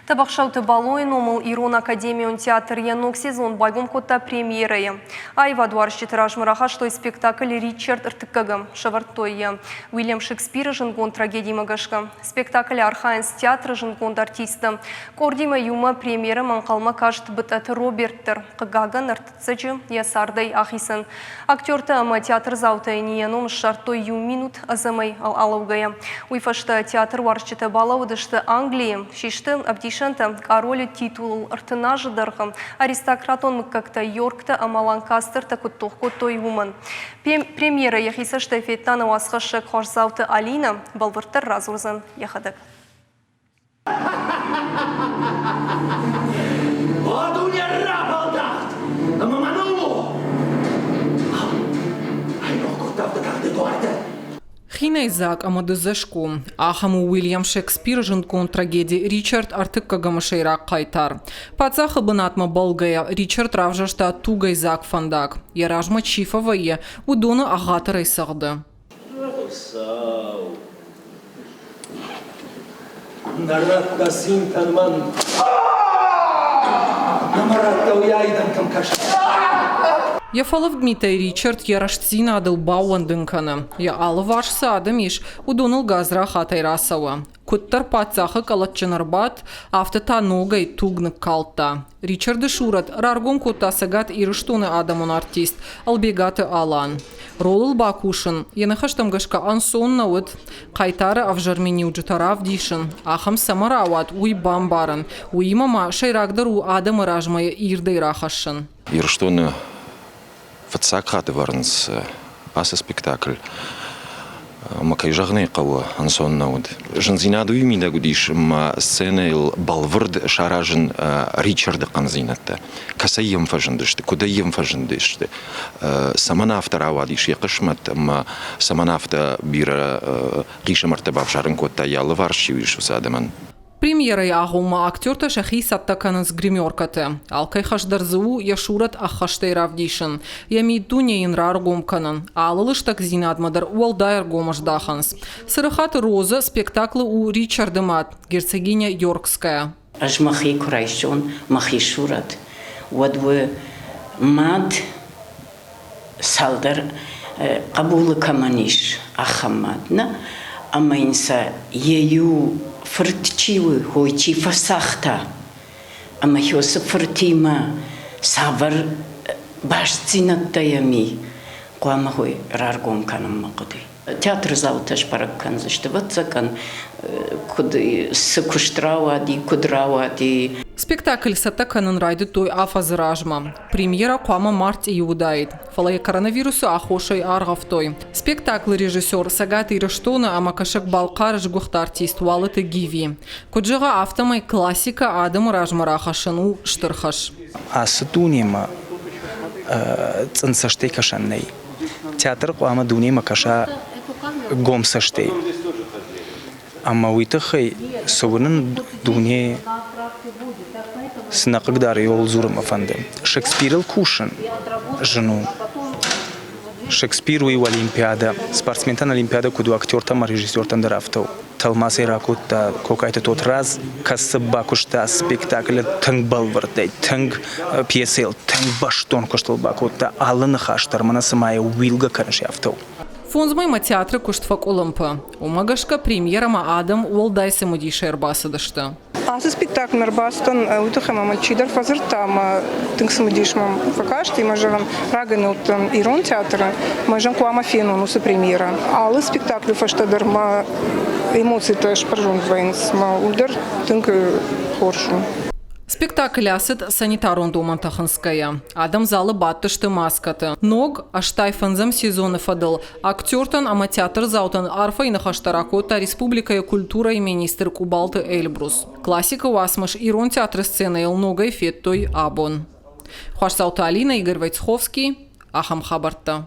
Тӕбӕхсӕуты Балойы номыл Ирон академион театр йӕ ног сезон байгом кодта премьерӕйы. Аивадуарзджыты размӕ рахастой спектакль «Ричард ӕртыккӕгӕм». Сӕвӕрдтой йӕ Уильям Шекспиры зындгонд трагедимӕ гӕсгӕ. Спектаклы архайынц театры зындгонд артисттӕ. Къордимӕ иумӕ премьерӕмӕ ӕнхъӕлмӕ каст Бытъӕты Роберт дӕр. Хъыгагӕн, ӕртыццӕджы йӕ цардӕй ахицӕн. Актертӕ ӕмӕ театрдзаутӕ йын йӕ ном ссардтой иу минут ӕдзӕмӕй алӕугӕйӕ. Уый фӕстӕ театруарзджытӕ балӕууыдысты Английы, систы ӕвдисӕнтӕ къаролы титулыл 30 азы дӕргъы аристократон мыггӕгтӕ Йорктӕ ӕмӕ Ланкастертӕ куыд тох кодтой, уымӕн. Премьерӕ йӕхи цӕстӕй федта нӕ уацхӕссӕг Хуасдзауты Алинӕ, бӕлвырддӕр радзурдзӕн йӕхӕдӕг. О, дуне рафӕлдӕхт, ӕмӕ мӕныл у! Айрох кодта фыдӕхты дуартӕ. Хинӕйдзаг ӕмӕ дыдзӕсгом. Ахӕм у Уильям Шекспиры зындгонд трагеди «Ричард ӕртыккӕгӕмы» сӕйраг хъайтар. Паддзахы бынатмӕ бӕлгӕйӕ, Ричард равзӕрста тугӕйдзаг фӕндаг. Йӕ размӕ чи фӕвӕййы, уыдоны ӕгъатырӕй цӕгъды. Хуыцау, нӕ радта цинтӕн мӕн, ӕмӕ радта уый айдӕнтӕм кӕсын. Йӕ фӕлывд митӕй Ричард йӕ рӕстдзинадыл баууӕндын кӕны. Йӕ алыварс цы адӕм ис, уыдоныл гадзрахатӕй рацӕуы. Куыддӕр паддзахы къӕлӕтджын ӕрбадт, афтӕ та ногӕй туг ныккалдта. Ричарды сурӕт раргом кодта Цӕгат Ирыстоны адӕмон артист Ӕлбегаты Алан. Ролыл бакусын, йӕ ныхӕстӕм гӕсгӕ ӕнцон нӕ уыд. Хъайтары ӕвзӕр миниуджытӕ равдисын, ахӕм цӕмӕ рауад, уый бамбарын. Уыимӕ ма сӕйрагдӕр у адӕмы размӕ йӕ ирдӕй рахӕссын. Ирыстоны фыццаг хатт ӕвӕрынц ацы спектакль. Ӕмӕ кӕй зӕгъын ӕй хъӕуы, ӕнцон нӕ уыд. Зындзинад уый мидӕг уыдис, ӕмӕ сценӕйыл бӕлвырд саразын Ричарды хъӕндзинӕдтӕ. Кӕцӕй йӕм фӕзындысты, куыдӕй йӕм фӕзындысты, цӕмӕн афтӕ рауадис йӕ хъысмӕт ӕмӕ цӕмӕн афтӕ бирӕ хъизӕмӕрттӕ бавзарын кодта йӕ алыварс чи уыдис, уыцы адӕмӕн. Премьерӕйы агъоммӕ актертӕ сӕхи цӕттӕ кӕнынц гримеркӕты. Алкӕй хӕс дӕр дзы у йӕ сурӕт ӕххӕстӕй равдисын, йӕ миддуне йын раргом кӕнын. Алы лыстӕгдзинадмӕ дӕр уӕлдай ӕргом ӕздахынц. Цырыхаты Роза спектаклы у Ричарды мад, герцогиня Йоркская. Ӕз мӕхи куы райсон, мӕхи сурӕт, уӕд уы мад цалдӕр хъӕбулы кӕмӕн ис, ахӕм мад, нӕ? Ӕмӕ йын сӕ йӕ иу фырт чи у, уый чи фӕцагъта, ӕмӕ уыцы фыртимӕ цавӕр бастдзинӕдтӕ йӕм и, хъуамӕ уый раргом кӕнын мӕ хъуыди. Театрдзаутӕ сбӕрӕг кӕндзысты, ӕвӕццӕгӕн, куыд цы куыст рауади, куыд рауади. Спектакль цӕттӕ кӕнын райдыдтой афӕдзы размӕ. Премьерӕ хъуамӕ мартъийы уыдаид, фӕлӕ йӕ коронавирусы аххосӕй аргъӕвтой. Спектаклы режиссер Цӕгат Ирыстоны ӕмӕ Кӕсӕг-Балхъары сгуыхт артист Уалыты Гиви. Куыд зӕгъы, афтӕмӕй классикӕ адӕмы размӕ рахӕссын у стыр хӕс. Ацы дунемӕ цъындцӕстӕй кӕсӕн нӕй. Театр хъуамӕ дунемӕ кӕса гом цӕстӕй. Ӕмӕ уый тыххӕй цы уынын дуне цы нӕ хъыгдары, ууыл дзурын мӕ фӕнды. Шекспирыл кусын зын у. Шекспир уый у олимпиадӕ. Спортсментӕн олимпиадӕ куыд у, актертӕ ӕмӕ режиссертӕн дӕр афтӕ у. Тӕлмацӕй ракодта Кокайты Тотрадз, кӕцы бакуыста спектаклы тынг бӕлвырдӕй, тынг пьесӕйыл, тынг бӕстон куыстыл бакодта. Алы ныхас дӕр мӕнӕ цыма ӕууилгӕ кӕныс, афтӕ у. Фондз мӕймӕ театры куыст фӕкъуылымпы. Уымӕ гӕсгӕ премьерӕмӕ адӕм уӕлдай цымыдисӕй ӕрбацыдысты. Ацы спектакльмӕ ӕрбацыдтӕн уый тыххӕй ӕмӕ мӕм чидӕр фӕдзырдта ӕмӕ тынг цымыдис мӕм фӕкасти ӕмӕ зӕгъын, рагӕй уыдтӕн ирон театры, ӕмӕ зӕгъын хъуамӕ фенон уыцы премьерӕ. Алы спектаклы фӕстӕ дӕр мӕ эмоцитӕ сбӕрзонд вӕййынц, ӕмӕ уый дӕр тынг хорз у. Спектакль ацыд санитарон домӕнтӕ хынцгӕйӕ. Адӕм залы бадтысты маскӕты. Ног, 85-ӕм сезоны фӕдыл Актертӕн ӕмӕ театрдзаутӕн арфӕйы ныхӕстӕ ракодта республикӕйы культурӕйы министр Къубалты Эльбрус. Классикы уацмыс ирон театры сценӕйыл ногӕй федтой абон. Хуасдзауты Алинӕ, Игорь Войцеховский. Ахӕм хабӕрттӕ.